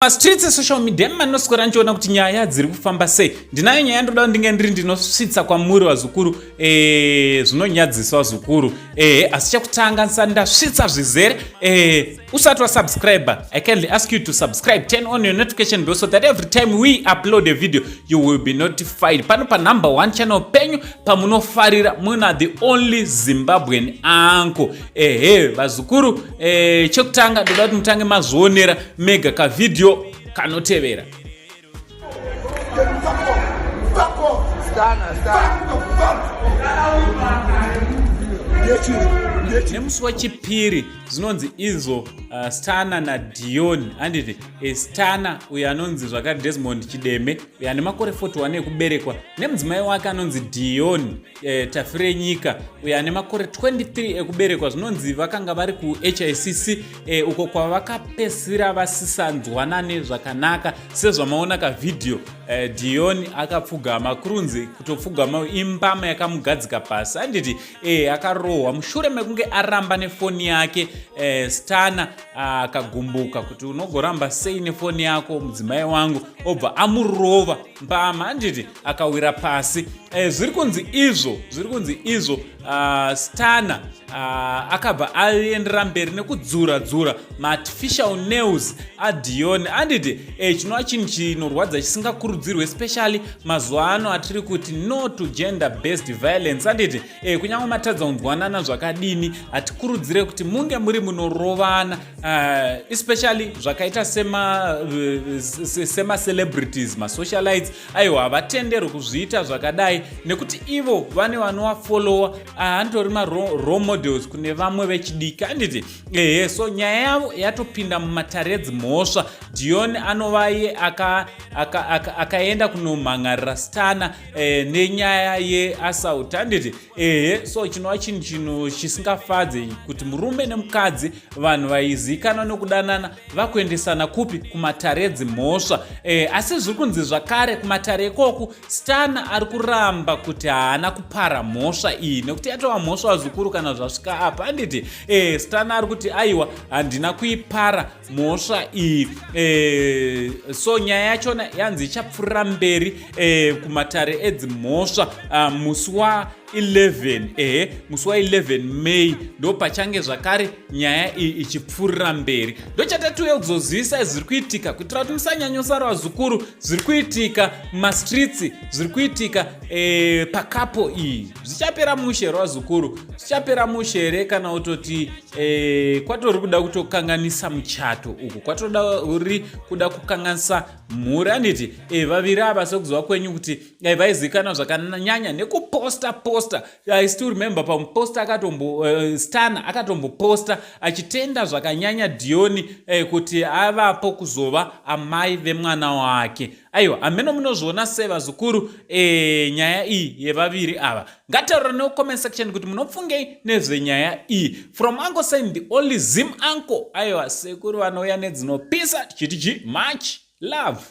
Mastreets esocial media manoswera ndichiona kuti nyaya dziri kufamba sei. Ndinayo nyaya ndoda ndinge ndiri ndinosvitsa kwamuri vazukuru, zvinonyadzisa vazukuru. Asi chekutanga ndisati ndasvitsa zvizere, usati wasubscribe, I kindly ask you to subscribe, turn on your notification bell so that every time we upload a video you will be notified. Pano pa number 1 channel penyu pamunofarira muna the only Zimbabwean uncle. Ehe vazukuru, chekutanga ndoda kuti mutange mazvionera mega kavideo kanotevera. Nemusi wechipiri zvinonzi izvo Stana naDion handiti, Stana uyo anonzi zvakare Desmond Chideme uyo ane makore 41 ekuberekwa nemudzimai wake anonzi Dion Tafirenyika uyo ane makore 23 ekuberekwa, zvinonzi vakanga vari kuHICC, uko kwavakapesira vasisanzwanane zvakanaka. Sezvamaona kavhidhiyo, Dion akapfugama, kurunzi kutopfugama imbama yakamugadzika pasi handiti, akarohwa mushure mekunge aramba nefoni yake. Stana akagumbuka kuti unogoramba sei nefoni yako mudzimai wangu, obva amurova mbama handiti, akawira pasi. Zviri kunzi izvo, Stana akabva aendera mberi nekudzura dzura maartificial nails aDion handiti, chinova chinhu chinorwadza chisingakurudzirwe, especially mazuva ano atiri kuti no to gender based violence handiti. Kunyange matadza kunzwanana zvakadini, hatikurudzire kuti munge muri munorovana, especially zvakaita semacelebrities, masocialites. Aiwa, havatenderwi kuzviita zvakadai nekuti ivo vane vanovafollowa, anditori marole models kune vamwe vechidiki handiti. Ehe, so nyaya yavo yatopinda mumatare edzimhosva. Dion anova iye akaenda kunomhan'arira Stana nenyaya yeassault handiti. Ehe, so chinova chinhu chino chisingafadze kuti murume nemukadzi, vanhu vaizivikanwa nekudanana, vakuendesana kupi? Kumatare edzimhosva. Asi zviri kunzi zvakare kumatare ikoku Stana ari kuramba kuti haana kupara mhosva iyi, nekuti yatova mhosva vazukuru kana zvasvika apa handiti. Stana ari kuti aiwa, handina kuipara mhosva iyi. So nyaya yachona yanzi ichapfuurira mberi kumatare edzimhosva musi wa11, ehe, musi wa11 May ndo pachange zvakare nyaya iyi ichipfuurira mberi. Ndochatatuya kuzozivisa zviri kuitika kuitira kuti musanyanyosara vazukuru, zviri kuitika mumastreets, zviri kuitika pakapo iyi. Zvichapera mushe here vazukuru? Zvichapera mushe here kana kutoti kwatori kuda kutokanganisa muchato uku, kwatori kuda kukanganisa mhuri handiti? Vaviri ava, sekuziva kwenyu kuti vaizivikanwa zvakanyanya nekuposta posta. I still remember pamuposta akatombo, Stana akatomboposta achitenda zvakanyanya Dioni kuti avapo kuzova amai vemwana wake. Aiwa, hameno munozviona sei vazukuru, nyaya iyi yevaviri ava? Ngataura necomment section kuti munopfungei nezvenyaya iyi. From Uncle Sain, the only Zim uncle. Aiwa, sekuru vanouya nedzinopisa, tichiti chi much love.